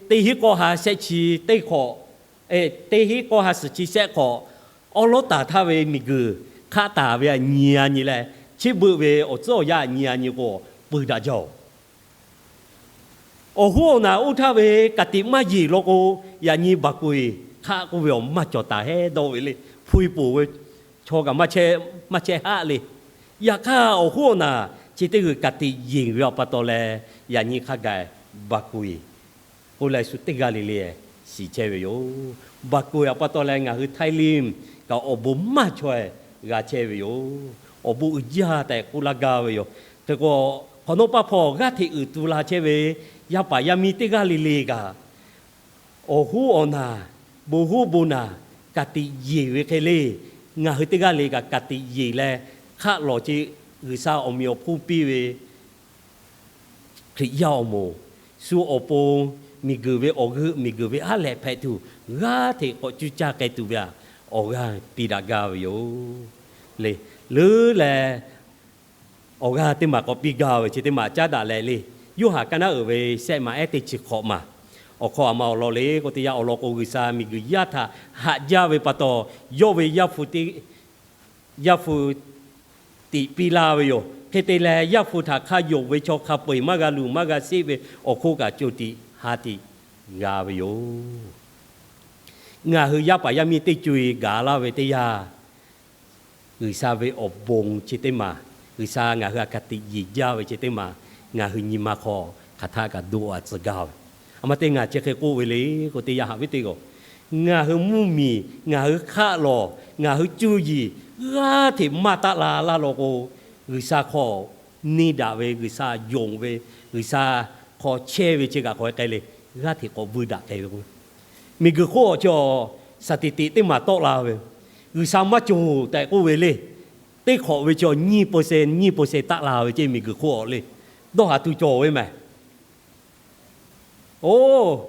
teˇ hinˉ k'awˇ ha shehˆ chi teˇ hk'awꞈ, teˇ hinˉ k'awˇ ha suhˍ chi shehˆ hk'awꞈ, awˉ lawˉ taˍ htaˇ ve miˬguiˬ hk'aˆ taˍ ve htaꞈ nyi a nyi leh, chi beuꞈ ve awˬ tcuhˉ awˬ yanˇ htaꞈ nyi a nyi k'o, peuˬ daꞈ jaˇ-oˬ. Awˬ hoˉ awˬ naˬ oˇ htaˇ ve ka tiꞈ maˇ yeˬ law k'o, yaꞈ nyi Baˍkuˍ-eˬ hk'aˆ k'oˆ ve awˬ maˇ cawˬ taˍ hehˉ dawˇ ve le. Hpu e poˬ ve chaw kaꞈ maˇ chehˇ haˆ le. Yaꞈ hk'aˇ, awˬ hoˉ awˬ naˬ chi teˇ g'uiˬ ka tiꞈ yeˬ ve awˬ pa taw leh, yaꞈ nyi hk'a gaˬ Baˍkuˍ-eˬ k'oˆ leh shu teˇ g'aˇ le le shiˍ chehˇ ve yoˬ. Baˍkuˍ-eˬ awˬ pa taw leh ngaˬ hui Htaiˇ Limˇ kaꞈ awˬ bon maˇ chaweh g'a chehˇ ve yoˬ. Awˬ bon uiˍ jaˇ tehꞈ k'oˆ laˇ gaˇ ve yoˬ. Hk'e k'o, hk'awꞈ nawˉ paˇ hpawˇ g'aˇ hteꞈ uiˍ tu la chehˇ ve yaˇ paˍ yaˇ miˇ teˇ g'aˇ le le kaꞈ, awˬ hoˉ awˬ naˬ, bon hoˉ bon naˬ ka tiꞈ yeˬ ve hk'e le, ngaˬ hui teˇ g'aˇ le kaꞈ ka tiꞈ yeˬ leh, hk'aˆ lawˬ ce G'uiˬsha awˬ meꞈ awˬ hponˇ piˇ ve Hkriꞈ yaˇ awˬ moˍ, shu awˬ pon miˬguiˬ ve awˬ g'euˆ miˬguiˬ ve aˉ lehꞈ hpehꞈ tuˬ, g'aˇ hteꞈ k'awꞈ cuˇ caˇ k'ai tuˬ ve htaꞈ awˬ g'aˇ piˇ daꞈ gaˇ ve yoˬ. Le, leuˉ leh awˬ g'aˇ teˇ maˬ k'awꞈ piˇ gaˇ ve chi teˇ maˬ caˉ daꞈ leh le. Yoˇhanˬ ka naˉ uiˍ ve shehˆ maˬ ehˉ teˇ chi hk'awꞈ maˬ awˬ hk'aw a ma awˬ lawn le k'o, teˇ yanˇ awˬ lawn k'o, G'uiˬsha miˬguiˬ yaˇ htaꞈ haꞈ jaˇ ve pa taw, yawˇ ve Yaˇ hpu tiꞈ piˇ laˇ ve yoˬ. Hk'e te leh, Yaˇ hpu htaꞈ hk'a yonˍ ve chaw hk'a peu-eˬ maˇ g'a luˬ maˇ g'a sheˆ ve awˬ hk'oˆ kaꞈ co tiꞈ ha tiꞈ g'a ve yoˬ. Ngaˬ hui yaˇ paˍ yaˇ miˇ teˇ co e gaˬ laˇ ve teˇ yanˇ, G'uiˬsha ve awˬ bon chi teˇ maˬ, G'uiˬsha ngaˬ hui htaꞈ ka tiꞈ yeˬ jaˇ ve chi teˇ maˬ, ngaˬ hui nyi ma hk'aw hk'aˬ htaˆ kaꞈ doˆ a tcuh gaˇ ve. A ma te ngaˬ chi hk'e k'oˆ ve le k'o, teˇ yanˇ haꞈ viˉ teˇ g'aˇ, ngaˬ hui mvuhˇmiˬ, ngaˬ hui hk'aˆ lawˬ, ngaˬ hui cuˇ yiˍ g'aˇ hteꞈ maˇ taˆ la laˇ law k'o, G'uiˬsha hk'aw neˇ daꞈ ve, G'uiˬsha yonˍ ve, G'uiˬsha hk'aw chehˇ ve chi kaꞈ k'awꞈ e k'ai le. g'aˇ hteꞈ k'awꞈ vuiˇ daꞈ k'ai ve k'o, miˬguiˬ hk'oˆ awˬ chi awˬ สถิติ teˇ maˬ tawˆ la ve, G'uiˬsha maˇ cawˬ tehꞈ k'oˆ ve le. Teˇ hk'awꞈ ve chi awˬ nyiˇ percent nyiˇ percent taˆ la ve ceˇ miˬguiˬ hk'oˆ awˬ le. Dawˇ haˍ tuˬ cawˬ ve mehˍ. Oˇ,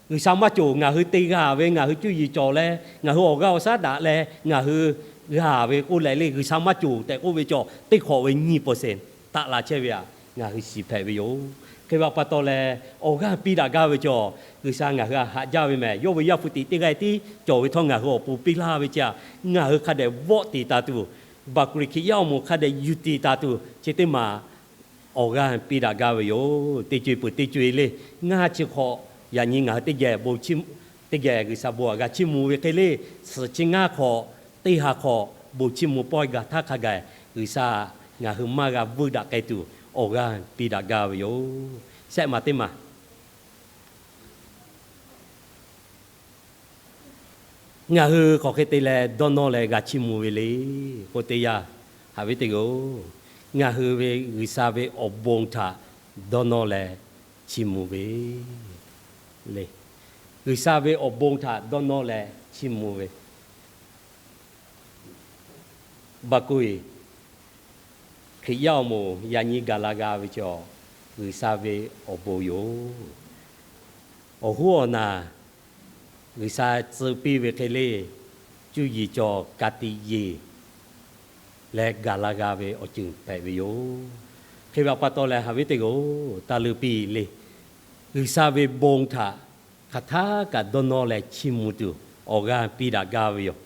G'uiˬsha maˇ cawˬ, ngaˬ hui te g'a ve, ngaˬ hui cuˇ yiˍ cawˬ leh, ngaˬ hui awˬ g'aˇ awˬ shaˉ daꞈ leh ngaˬ hui g'a ve k'oˆ leh le, G'uiˬsha maˇ cawˬ tehꞈ k'oˆ ve cawˬ teˇ hk'awꞈ ve nyiˇ percent taˆ la chehˇ ve htaꞈ ngaˬ hui shiˍ hpehꞈ ve yoˬ. Hk'e ve awˬ pa taw leh, awˬ g'aˇ piˇ daꞈ gaˇ ve cawˬ, G'uiˬsha ngaˬ hui htaꞈ haꞈ jaˇ ve mehˍ. Yawˇ ve Yaˇ hpu tiꞈ teˇ g'aˇ tiˉ cawˬ ve htawˇ ngaˬ hui awˬ pon piˇ laˇ ve chi htaꞈ ngaˬ hui hk'a dehꞈ vawˆ tiˍ taˍ tuˬ, Baˍkuˍriˍ Hkriꞈ yaˇ awˬ moˍ hk'a dehꞈ yuˬ tiˍ taˍ tuˬ chi teˇ maˬ awˬ g'aˇ piˇ daꞈ gaˇ ve yoˬ. Teˇ co-e peuˬ teˇ co-e le. Ngaˇ chi hk'awꞈ yaꞈ nyi ngaˬ hui teˇ geh bon, teˇ geh G'uiˬsha bon htaꞈ g'a chiˇ mvuh ve hk'e le, suhˍ chi ngaˇ hk'awꞈ, teˇ ha hk'awꞈ bon chiˇ mvuh pawehˇ gaˬ htaˇ hk'a gaˬ, G'uiˬsha ngaˬ hui maˇ g'a vuiˇ daꞈ k'ai tuˬ awˬ g'aˇ piˇ daꞈ gaˇ ve yoˬ. Shehˆ maˬ teˇ maˬ ngaˬ hui hk'aˬ hk'e te leh dawˇ nawˇ leh g'a chiˇ mvuh ve le k'oˆ teˇ yanˇ, haꞈ ve teˇ g'aˇ-oˬ, ngaˬ hui ve G'uiˬsha ve awˬ bon htaꞈ dawˇ nawˇ leh chiˇ mvuh ve le. G'uiˬsha ve awˬ bon htaꞈ dawˇ nawˇ leh chiˇ mvuh ve. Baˍkuˍriˍ Hkriꞈ yaˇ awˬ moˍ yaꞈ nyi gaˬ la g'a ve cawˬ, G'uiˬsha ve awˬ bon yoˬ. Awˬ hoˉ awˬ naˬ G'uiˬsha tcuh piˇ ve hk'e le, cuˇ yiˍ cawˬ ka tiꞈ yeˬ leh gaˬ la g'a ve awˬ ceuˬ hpehꞈ ve yoˬ. Hk'e ve awˬ pa taw leh haꞈ ve teˇ g'aˇ-oˬ, taˇ leuˇ piˇ le. G'uiˬsha ve bon htaꞈ hk'aˬ htaˇ kaꞈ dawˇ nawˇ leh chiˇ mvuh tuˬ awˬ g'aˇ piˇ daꞈ gaˇ ve yoˬ.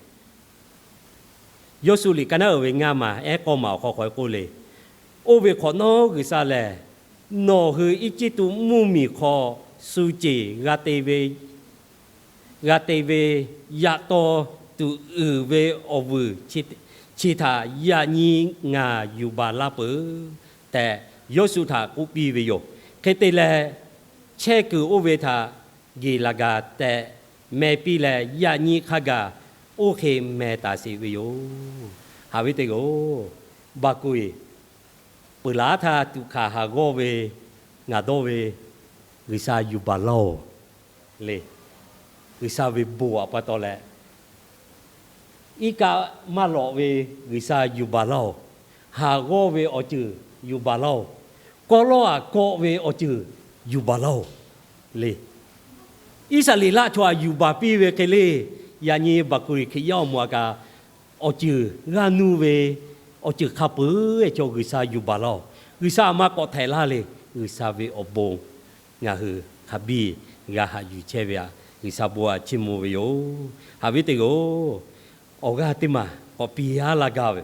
Yawˇsuˆ liꞈ ka naˉ uiˍ ve ngaˇ maˬ ehˉ k'awˇ maˬ awˬ hk'aw k'awꞈ k'oˆ le. Oˇ ve hk'awꞈ nawˉ G'uiˬsha lehˬ, nawˬ hui Eˇjiˇtuꞈ mvuhˇmiˬ hk'aw shu ceˬ g'a te ve g'a te ve yaꞈ taw tuˬ uiˍ ve awˬ vuiˬ chi htaꞈ yaꞈ nyi ngaˬ yuˬ baˬ laˇ peuˬ tehꞈ, Yawˇsuˆ htaꞈ k'oˆ piˇ ve yoˬ. Hk'e te leh, chehˇ kuiˬ oˇ ve htaꞈ Geˬlaˍgaˍ tehꞈ meh piˇ leh, yaꞈ nyi hk'a gaˬ oˇ hk'e meh taˍ sheˍ ve yoˬ. Haꞈ ve teˇ g'aˇ-oˬ, Baˍkuˍriˍ peuˬ laˬ htaˇ tuꞈ hkanˍ haˍ g'awˇ ve ngaˬ dawˇ ve, G'uiˬsha yuˬ baˬ laˇ-oˬ le. G'uiˬsha ve bon awˬ pa taw leh, iˉ kaˆ maˇ lawꞈ ve G'uiˬsha yuˬ baˬ laˇ-oˬ. Haˍ g'awˇ ve awˬ ceuˬ yuˬ baˬ laˇ-oˬ. Kawˇ lawˇ aꞈ kawˆ ve awˬ ceuˬ yuˬ baˬ laˇ-oˬ le. Iˉsaˍreˍlaˆ chaw aꞈ yuˬ baˬ piˇ ve hk'e le, yaꞈ nyi Baˍkuˍriˍ Hkriꞈ yaˇ awˬ moˍ aꞈ kaꞈ awˬ ceuˬ g'aˇ nuˇ ve awˬ ceuˬ hk'a peuˬ-e chaw G'uiˬsha yuˬ baˬ laˇ-oˬ. G'uiˬsha aꞈ maˇ k'awꞈ htaiˍ laˇ le. G'uiˬsha ve awˬ bon ngaˬ hui hk'a biˇ g'a haꞈ yuˬ chehˇ ve aꞈ, G'uiˬsha bon aꞈ chiˇ mvuh ve yoˬ. Haꞈ ve teˇ g'aˇ-oˬ, awˬ g'aˇ teˇ maˬ k'awꞈ piˇ laˇ gaˇ ve,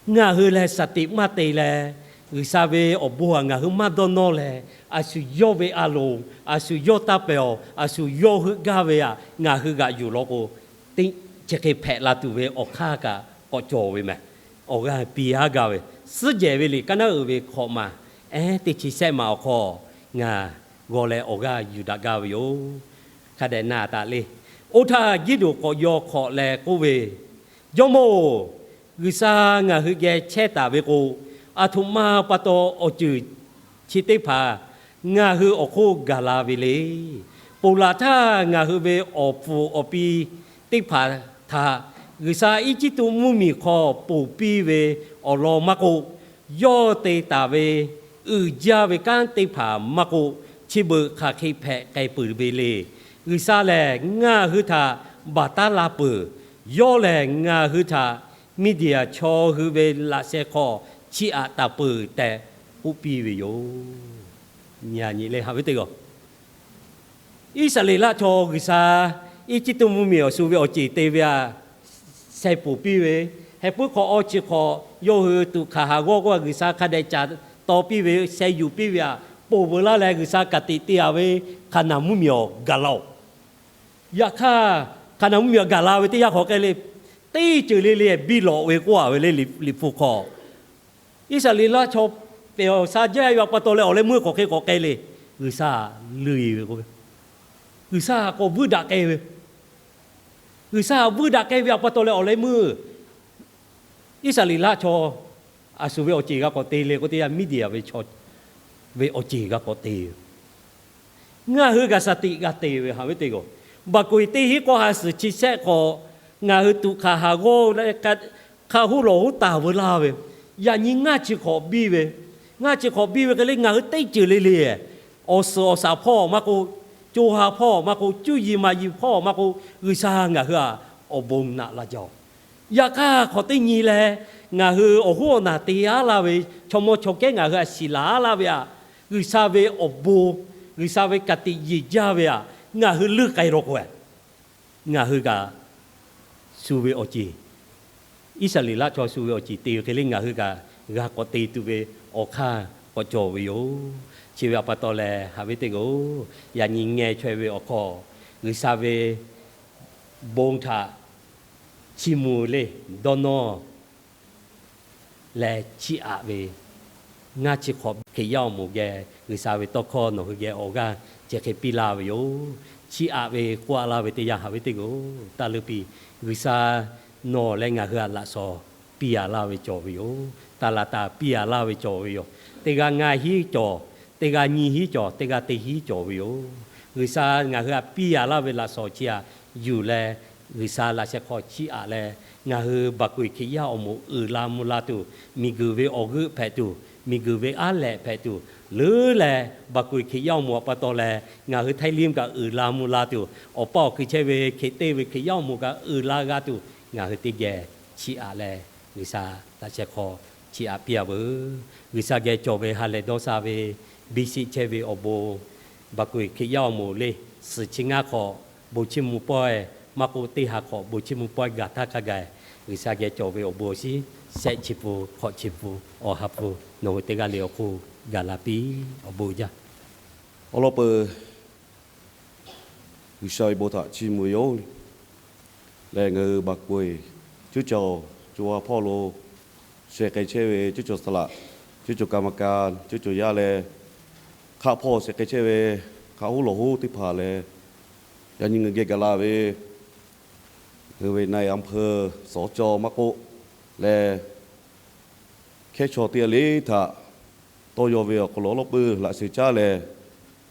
ngaˬ hui lehˬ shaˍ tiꞈ maˇ te leh, G'uiˬsha ve awˬ bon aꞈ ngaˬ hui maˇ dawˇ nawˇ leh, a shu yawˇ ve a loˍ, a shu yawˇ taˇ pehˬ-oˬ, a shu yawˇ heuˆ gaˇ ve aꞈ ngaˬ hui g'aꞈ yuˬ law k'o, teˇ chi hk'e hpehꞈ la tuˬ ve awˬ hk'aˇ kaꞈ k'awꞈ cawˬ ve mehˍ. Awˬ g'aˇ piˇ laˇ gaˇ ve, suhˉ jehˬ ve liꞈ ka naˉ uiˍ ve hkawꞈ maˬ ehˉ teˇ chi shehˆ maˬ awˬ hk'aw ngaˬ g'aw leh awˬ g'aˇ yuˬ daꞈ gaˇ ve yoˬ. Hk'a dehꞈ na taˍ le. Oˇ htaˇ Giˇdeˍonˍ k'awꞈ yaw hk'awꞈ leh k'oˆ ve, Jawˇmawˇ-oˬ, G'uiˬsha ngaˬ hui geh chehˇ taˍ ve k'o, aˬ htoꞈ ma pa taw awˬ ceuˬ chi teˇ hpaˍ ngaˬ hui awˬ hk'oˆ gaˬ la ve le. Ponˬ laˬ htaˇ ngaˬ hui ve awˬ pfuhˍ awˬ pi teˇ hpaˍ htaꞈ G'uiˬsha Eˇjiˇtuꞈ mvuhˇmiˬ hk'aw ponˬ piˇ ve awˬ lawn maˇ k'oˆ, yawˇ te taˍ ve uiˍ jaˇ ve kanˉ teˇ hpaˍ maˇ k'oˆ, chi beuꞈ hk'aˬ hk'e hpehꞈ k'ai peuˬ ve le. G'uiˬsha lehˬ ngaˬ hui htaꞈ baˬ taˉ la peuˬ. Yawˇ lehˬ ngaˬ hui htaꞈ Miˇdiˍaˍ chaw hui ve laꞈ sheh hk'aw chiˇ aꞈ taˍ peuˬ tehꞈ k'oˆ piˇ ve yoˬ. Nyi le, haꞈ ve teˇ g'aˇ, Iˉsaˍreˍlaˆ chaw G'uiˬsha Eˇjiˇtuꞈ mvuhˇmiˬ awˬ shu ve awˬ ceˬ te ve aꞈ sheh ponˬ piˇ ve, heh puiˉ hk'aw awˇ chi hk'aw yawˇ hui tuꞈ hkanˍ haˍ g'awˇ k'oˆ a G'uiˬsha hk'a dehꞈ caˍ taw piˇ ve, sheh yuˬ piˇ ve aꞈ ponˬ veu laˇ leh G'uiˬsha ka tiꞈ te a ve Hkaˍnanˍ mvuhˇmiˬ awˬ gaˬ la-oˬ. Yaꞈ hk'aˇ, Hkaˍnanˍ mvuhˇmiˬ awˬ gaˬ la ve teˇ yanˇ hk'aw k'ai le, teˇ ceuˬ le le biˇ lawꞈ ve k'oˆ a ve le, Liꞈ hpu hk'aw Iˉsaˍreˍlaˆ chaw pehˬ awˬ sha jaˇ ve awˬ pa taw leh awˬ leh meuˇ k'awꞈ hk'e k'awꞈ k'ai le. G'uiˬsha leuˬ ve k'o, G'uiˬsha k'awꞈ vuiˇ daꞈ k'ai ve, G'uiˬsha vuiˇ daꞈ k'ai ve awˬ pa taw leh awˬ leh meuˇ Iˉsaˍreˍlaˆ chaw a shu ve awˬ ceˬ g'a k'awꞈ te le k'o, teˇ yanˇ Miˇdiˍaˍ ve chaw ve awˬ ceˬ g'a k'awꞈ te ve. Ngaˬ hui kaꞈ shaˍ tiꞈ g'a te ve haꞈ ve teˇ g'aˇ, baˬ koˍ eˬ teˇ hinˉ k'awˇ ha suhˍ chi shehˆ k'awꞈ ngaˬ hui tuꞈ hk'aˬ haˍ g'awˇ leh hk'a huˉ lawˬ huˉ taˍ veu laˇ ve, yaꞈ nyi ngaˇ chi hk'awꞈ biˇ ve, ngaˇ chi hk'awꞈ biˇ ve hk'e le ngaˬ hui teˇ ceuˬ le le, awˬ suhˍ awˬ shaˍ hpawˇ maˇ k'oˆ, co ha hpawˇ maˇ k'oˆ, cuˇ yiˍ maˍ yiˍ hpawˇ maˇ k'oˆ, G'uiˬsha ngaˬ hui htaꞈ awˬ bon naꞈ la jaˇ-oˬ. Yaꞈ hk'aˇ hk'awꞈ teˇ nyi leh, ngaˬ hui awˬ hoˉ awˬ naˬ te aˉ laˇ ve, chaw mawˇ chaw kehˉ ngaˬ hui htaꞈ shiˍ laˬ aˉ laˇ ve htaꞈ, G'uiˬsha ve awˬ bon, G'uiˬsha ve ka tiꞈ yeˬ jaˇ ve htaꞈ ngaˬ hui leuˇ k'ai law k'o, ngaˬ hui kaꞈ shu ve awˬ ceˬ, Iˉsaˍreˍlaˆ chaw shu ve awˬ ceˬ te ve hk'e le ngaˬ hui kaꞈ g'a k'awꞈ te tuˬ ve awˬ hk'aˇ k'awꞈ cawˬ ve yoˬ. Chi ve awˬ pa taw leh haꞈ ve teˇ g'aˇ-oˬ, yaꞈ nyi ngeh chaweh ve awˬ hk'aw, G'uiˬsha ve bon htaꞈ chiˇ mvuh le, dawˇ nawˇ leh chiˇ aꞈ ve, ngaˇ chi hk'awꞈ Hkriꞈ yaˇ awˬ moˍ geh G'uiˬsha ve tawˇ hkawˇ nawˬ hui geh awˬ g'aˇ chi hk'e piˇ laˇ ve yoˬ. Chiˇ aꞈ ve k'oˆ a laˇ ve teˇ yanˇ haꞈ ve teˇ g'aˇ-oˬ, taˇ leuˇ piˇ. G'uiˬsha nawˬ leh ngaˬ hui htaꞈ laꞈ shawnˍ piˇ a laˇ ve cawˬ ve yoˬ. Taˇ laꞈ taˍ piˇ a laˇ ve cawˬ ve yoˬ. Teˇ g'aˇ ngaˇ hinˉ cawˬ, teˇ g'aˇ nyiˇ hinˉ cawˬ, teˇ g'aˇ teˇ hinˉ cawˬ ve yoˬ. G'uiˬsha ngaˬ hui htaꞈ piˇ a laˇ ve laꞈ shawnˍ chi htaꞈ yuˬ leh, G'uiˬsha laꞈ sheh hk'aw chiˇ aꞈ leh, ngaˬ hui baˬ koˍ eˬ Hkriꞈ yaˇ awˬ moˍ uiˍ la mvuh la tuˬ, miˬguiˬ ve awˬ g'euˆ hpehꞈ tuˬ, miˬguiˬ ve aˉ lehꞈ hpehꞈ tuˬ, leuˉ leh baˬ koˍ eˬ Hkriꞈ yaˇ awˬ moˍ awˬ pa taw leh ngaˬ hui Htaiˇ liˇ kaꞈ uiˍ la mvuh la tuˬ, awˬ pa awˬ kui chehˇ ve Hkriꞈ teˇ ve Hkriꞈ yaˇ awˬ moˍ kaꞈ uiˍ la g'a tuˬ, ngaˬ hui teˇ geh chiˇ aꞈ leh G'uiˬsha laꞈ sheh hk'aw chiˇ aꞈ piˇ a veuˬ. G'uiˬsha geh cawˬ ve ha lehˬ dawˇ sha ve biˇ shiˆ chehˇ ve awˬ bon, baˬ koˍ eˬ Hkriꞈ yaˇ awˬ moˍ le, suhˍ chi ngaˇ hk'awꞈ bon chiˇ mvuh pawehˇ maˇ k'oˆ, teˇ ha hk'awꞈ bon chiˇ mvuh pawehˇ gaˬ htaˇ hk'a gaˬ, G'uiˬsha geh cawˬ ve awˬ bon awˬ shinˉ shehˆ chi pfuhˇ, hk'awꞈ chi pfuhˇ, awˬ ha hpu, nawˬ hui teˇ g'aˇ le awˬ hk'oˆ gaˬ la piˇ awˬ bon jaˇ. Awˬ lawn peuˬ, G'uiˬsha ve bon htaꞈ chiˇ mvuh yoˬ. Lehˬ ngaˬ hui baˬ koˍ eˬ cuˇ caˬ co ha hpawˇ lo sheh k'ai chehˇ ve cuˇ caˬ saˍ laꞈ, cuˇ caˬ ka ma ka, cuˇ caˬ yaˇ leh, hk'aˆ hpawˇ sheh k'ai chehˇ ve hk'aˆ hoˉ lawˬ hoˉ teˇ hpaˍ lehˬ, yaꞈ nyi ngaˬ geh gaˬ la ve, ngaˬ hui ve นายอำเภอ สจ maˇ k'oˆ leh, hkehˉ chaw teˇ g'aˇ le htaꞈ tawˇ yaw ve awˬ hk'aw lo awˉ lawˉ peuˬ laꞈ sheh caˉ leh,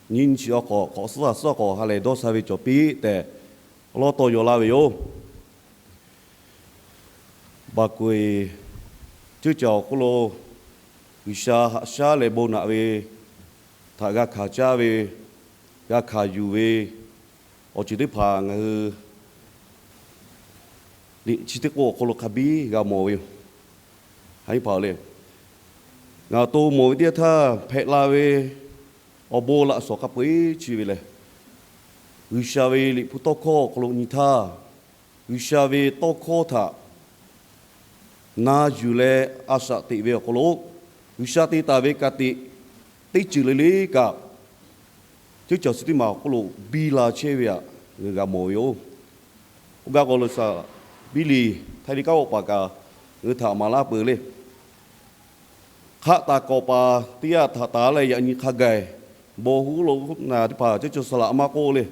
nyiˇ nyi chi awˬ hk'awꞈ hk'awꞈ suhˉ a suhˉ k'awꞈ ha lehˬ dawˇ sha ve cawˬ piˇ tehꞈ awˉ lawˉ tawˇ yaw laˇ ve yoˬ. Baˬ koˍ eˬ cuˇ caˬ awˬ hk'oˆ lo G'uiˬsha haꞈ shaˉ leh bon naꞈ ve htaꞈ g'a hkanˍ caˇ ve, g'a hkanˍ yuˬ ve awˬ ceuˬ teˇ hpaˍ ngaˬ hui liꞈ chi teˇ k'oˆ awˬ hk'aw lo hk'a biˇ g'a mawˬ ve yoˬ. Haꞈ iˉ hpaˍ le, ngaˬ awˬ to mawˬ ve teˇ yanˇ htaˇ hpehꞈ la ve awˬ bon laꞈ shawnˍ hk'a peu-e chi ve lehˬ, G'uiˬsha ve liꞈ hpu tawˇ hkawˇ awˬ hk'aw lo nyi htaˇ, G'uiˬsha ve tawˇ hkawˇ htaꞈ na yuˬ leh a shaꞈ teꞈ ve awˬ hk'aw lo, G'uiˬsha te taˍ ve ka tiꞈ teˇ ceuˬ le le kaꞈ, ceuˇ caˬ suhˍ teˇ maˬ awˬ hk'oˆ lo biˇ la chehˇ ve htaꞈ ngaˬ hui g'a mawˬ ve yoˬ. Oˇ gaˇ k'aw lo saˍ laꞈ Biˇliˍ Htaiˇ liˇ kanˉ k'awꞈ paˍ kaꞈ ngaˬ hui htaꞈ maˍ laˇ peuˬ le. Hk'aˆ taˍ kawꞈ paˍ teˇ yanˇ htaꞈ taˍ leh yaꞈ nyi hk'a gaˬ, bon huˉ lo teˇ hpaˍ ceuˇ caˬ saˍ laꞈ maˇ k'oˆ le,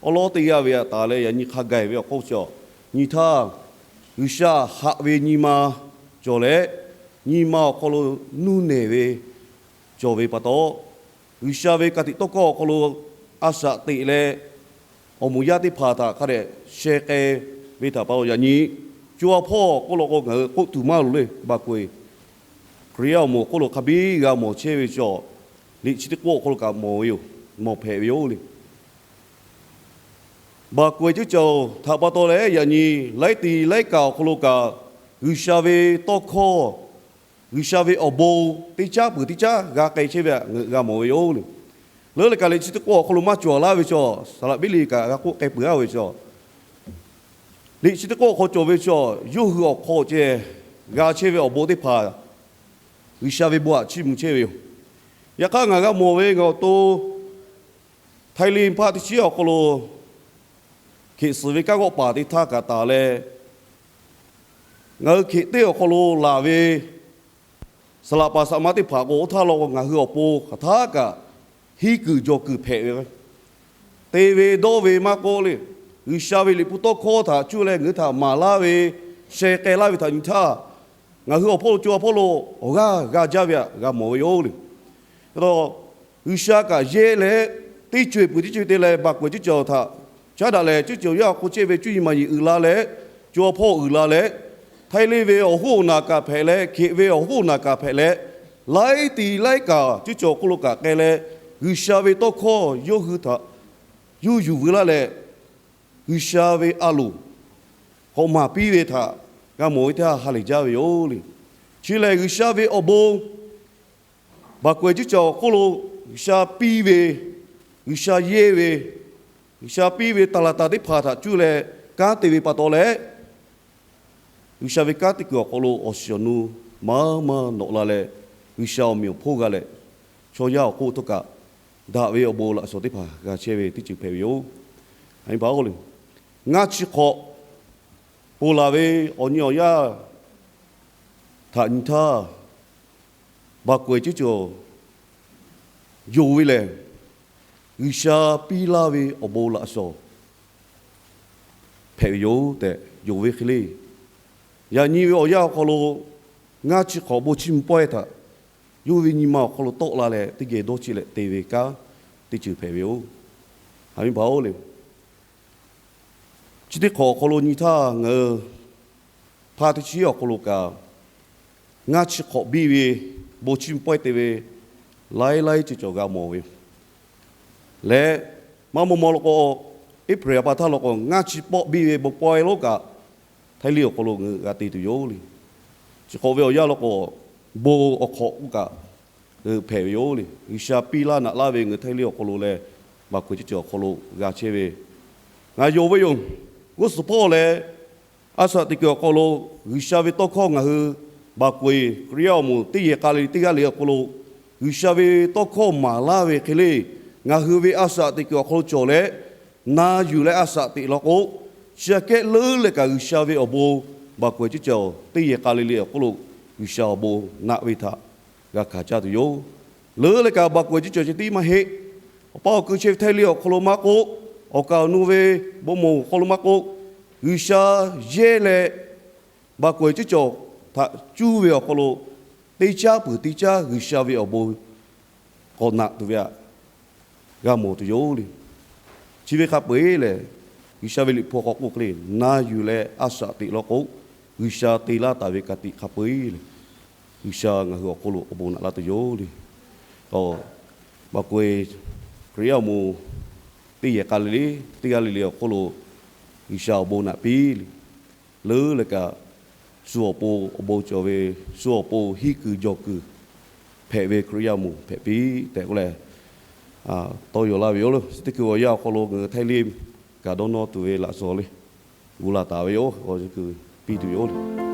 awˉ lawˉ teˇ g'aˇ ve htaꞈ taˍ leh yaꞈ nyi hk'a gaˬ ve awˬ hk'oˆ chi awˬ nyi htaˇ, G'uiˬsha haꞈ ve nyi ma cawˬ leh, nyi ma awˬ hk'aw lo nuˇ nehˬ ve cawˬ ve pa taw, G'uiˬsha ve ka tiꞈ tawˇ hkawˇ awˬ hk'aw lo a shaꞈ teꞈ leh, awˬ moˍ yaˇ teˇ hpaˍ htaꞈ hk'a dehꞈ sheh k'ai ve htaꞈ pa taw yaꞈ nyi co ha hpawˇ k'oˆ lo k'o ngaˬ hui k'oˆ tuˬ maˇ loˍ le. Baˬ koˍ eˬ Hkriꞈ yaˇ awˬ moˍ awˬ hk'oˆ lo hk'a biˇ g'a mawˬ chehˇ ve chaw, liꞈ chi teˇ k'oˆ awˬ hk'aw lo kaꞈ mawˬ ve yoˬ, mawˬ hpehꞈ ve yoˬ le. Baˬ koˍ eˬ ceuˇ caˬ htaꞈ pa taw leh yaꞈ nyi laiˉ ti laiˉ kaꞈ awˬ hk'aw lo kaꞈ, G'uiˬsha ve tawˇ hkawˇ, G'uiˬsha ve awˬ bon teˇ caˉ peuˬ teˇ caˉ g'a k'ai chehˇ ve htaꞈ ngaˬ hui g'a mawˬ ve yoˬ le. Leuˉ leh kaꞈ liꞈ chi teˇ k'oˆ awˬ hk'aw lo maˇ cawˬ laˇ ve chaw, saˍ laꞈ Biˇliˍ kaꞈ g'a k'oˆ k'ai peuˬ a ve chaw, liꞈ chi teˇ k'oˆ awˬ hk'aw cawˬ ve chaw, yawˇ hui awˬ hk'aw ceh g'a chehˇ ve awˬ bon teˇ hpaˍ G'uiˬsha ve bon htaꞈ chiˇ mvuh chehˇ ve yoˬ. Yaꞈ hk'aˇ ngaˬ g'a mawˬ ve ngaˬ awˬ to Htaiˇ liˇ hpaˆ teˇ chiˉ awˬ hk'aw lo Hkriꞈ suhˍ ve kanˉ g'awˆ paˍ teˇ htaˇ kaꞈ taˍ leh, ngaˬ hui Hkriꞈ teˇ awˬ hk'aw lo laˬ ve saˍ laꞈ paˍ saˍ ma teˇ hpaˍ k'o, oˇ htaˇ lo ngaˬ hui awˬ pon hk'aˬ htaˇ kaꞈ hiˉ kuiˬ jawˬ kuiˬ hpehꞈ ve, te ve dawˇ ve maˇ k'oˆ le, G'uiˬsha ve liꞈ hpu tawˇ hkawˇ htaꞈ cuˇ leh ngaˬ hui htaꞈ maˍ laˇ ve, sheh k'ai laˇ ve htaꞈ nyi htaˇ, ngaˬ hui awˬ hpawˇ lo co ha hpawˇ lo awˬ g'aˇ g'a jaˇ ve htaꞈ g'a mawˬ ve yoˬ le. G'uiˬsha kaꞈ yehˇ leh teˇ co-eˬ peuˬ teˇ co-eˬ te leh baˬ k'awehˬ ceuˇ cawˬ htaꞈ caˉ daꞈ leh, ceuˇ cawˬ yaˇ awˬ hk'oˆ chehˇ ve cuˇ yiˍ maˬ yiˍ uiˍ la leh, co awˬ hpawˇ uiˍ la leh, htaiˇ leˇ ve awˬ hoˉ awˬ naˬ kaꞈ hpehꞈ leh, hkeꞈ ve awˬ hoˉ awˬ naˬ kaꞈ hpehꞈ leh, laiˉ ti laiˉ kaꞈ ceuˇ cawˬ awˬ hk'oˆ lo kaꞈ k'ai leh, G'uiˬsha ve tawˇ hkawˇ yawˇ hui htaꞈ yawˇ yuˬ veu laˇ leh, G'uiˬsha ve a loˍ k'awꞈ maˍ piˇ ve htaꞈ g'a mawˬ ve teˇ ha ha lehˬ jaˇ ve yoˬ le. Chi lehˬ, G'uiˬsha ve awˬ bon baˬ k'awehˬ ceuˇ cawˬ awˬ hk'oˆ lo G'uiˬsha piˇ ve, G'uiˬsha yehˇ ve, G'uiˬsha piˇ ve taˍ laˍ taˍ teˇ hpaˍ htaꞈ cuˇ leh kanˉ te ve pa taw leh, G'uiˬsha ve kanˉ teˇ kuiˬ awˬ hk'aw lo awˬ shiˍ awˬ nu maˇ maˇ nawꞈ la leh, G'uiˬsha awˬ meꞈ awˬ hponˇ g'a leh, chaw yaˇ awˬ hk'oˆ htawˇ kaꞈ daꞈ ve awˬ bon laꞈ shawnˍ teˇ hpaˍ g'a chehˇ ve teˇ ceuˬ hpehꞈ ve yoˬ. Aˬ nyi paˍ-oˬ le, ngaˇ chi hk'awꞈ ponˬ laˬ ve awˬ nyi awˬ yaˇ htaꞈ nyi htaˇ, baˬ k'awehˬ ceuˇ cawˬ yonˍ ve lehˬ, G'uiˬsha piˇ laˇ ve awˬ bon laꞈ shawnˍ hpehꞈ ve yoˬ tehꞈ yonˍ ve hk'e le. Yaꞈ nyi ve awˬ yanˇ awˬ hk'aw lo ngaˇ chi hk'awꞈ bon chiˇ mvuh pawehˇ htaꞈ yawˇ ve nyi ma awˬ hk'aw lo tawˆ la leh, teˇ geh dawˇ cheˆ leh te ve kanˉ teˇ ceuˬ hpehꞈ ve yoˬ. Aˬ nyi paˍ-oˬ le, chi teˇ hk'awꞈ awˬ hk'aw lo nyi htaˇ, ngaˬ hui hpaˇ teˇ chiˉ awˬ hk'aw lo kaꞈ ngaˇ chi hk'awꞈ biˇ ve bon chiˇ mvuh pawehˇ te ve laiˉ laiˉ ceuˬ cawˬ g'a mawˬ ve yoˬ. Leh maˇ maw maw law k'o, April a pa htaˇ law k'o, ngaˇ chi pawˆ biˇ ve bon pawehˇ lonˉ kaꞈ Htaiˇ leˇ awˬ hk'aw lo ngaˬ hui g'a te tuˬ yoˬ le. Chi hk'awꞈ ve awˬ yanˇ law k'o, bon awˬ hk'awꞈ k'oˆ kaꞈ hpehꞈ ve yoˬ le. G'uiˬsha piˇ laˇ naꞈ laˇ ve ngaˬ hui Htaiˇ leˇ awˬ hk'aw lo leh, baˬ k'awehˬ ceuˇ cawˬ awˬ hk'aw lo g'a chehˇ ve, ngaˬ yonˍ ve yoˬ. G'uˇ suhˍ hpawˇ leh a shaꞈ teꞈ kuiˬ awˬ hk'aw lo G'uiˬsha ve tawˇ hkawˇ ngaˬ hui baˬ k'awehˬ Hkriꞈ yaˇ awˬ moˍ teˇ yehˬ k'a le le teˇ g'aˇ le awˬ hk'aw lo G'uiˬsha ve tawˇ hkawˇ maˍ laˇ ve hk'e le, ngaˬ hui ve a shaꞈ teꞈ kuiˬ awˬ hk'aw lo cawˬ leh na yuˬ leh a shaꞈ teꞈ law k'o, chi aꞈ kehˉ leuˉ leh kaꞈ G'uiˬsha ve awˬ bon baˬ k'awehˬ ceuˇ cawˬ teˇ yehˬ k'a le le awˬ hk'aw lo G'uiˬsha awˬ bon naꞈ ve htaꞈ g'a hkanˍ caˇ tuˬ yoˬ. Leuˉ leh kaꞈ baˬ k'awehˬ ceuˇ cawˬ ceh tiˉ maˇ heˆ. Awˬ pa awˬ ku chehˇ ve Htaiˇ leˇ awˬ hk'aw lo maˇ k'oˆ, awˬ kaˍ awˬ nu ve bon maˍ awˬ hk'aw lo maˇ k'oˆ, G'uiˬsha yehˇ leh baˬ k'awehˬ ceuˇ cawˬ htaꞈ cuˇ ve awˬ hk'aw lo teˇ caˉ peuˬ teˇ caˉ G'uiˬsha ve awˬ bon k'awꞈ naꞈ tuˬ ve htaꞈ g'a mawˬ tuˬ yoˬ le. Chi ve hk'a peu-eˬ lehˬ, G'uiˬsha ve liꞈ hpu hk'aw k'oˆ hk'e le, na yuˬ leh a shaꞈ teꞈ law k'o, G'uiˬsha te laˇ taˍ ve ka tiꞈ hk'a peu-eˬ lehˬ, G'uiˬsha ngaˬ hui awˬ hk'oˆ lo awˬ bon naꞈ laˇ tuˬ yoˬ le. Baˬ k'awehˬ Hkriꞈ yaˇ awˬ moˍ teˇ yehˬ k'a le le teˇ g'aˇ le le awˬ hk'oˆ lo G'uiˬsha awˬ bon naꞈ piˇ le. Leuˉ leh kaꞈ shu awˬ pon awˬ bon cawˬ ve, shu awˬ pon hiˉ kuiˬ jawˬ kuiˬ hpehꞈ ve Hkriꞈ yaˇ awˬ moˍ hpehꞈ piˇ tehꞈ k'oˆ leh tawˇ yaw laˇ ve yoˬ le. Chi teˇ hkui awˬ yanˇ awˬ hk'aw lo ngaˬ hui Htaiˇ leˇ kaꞈ dawˇ nawˇ tuˬ ve laꞈ shawnˍ le, gu la taˍ ve yoˬ. Awˬ yanˇ hkui piˇ tuˬ yoˬ le.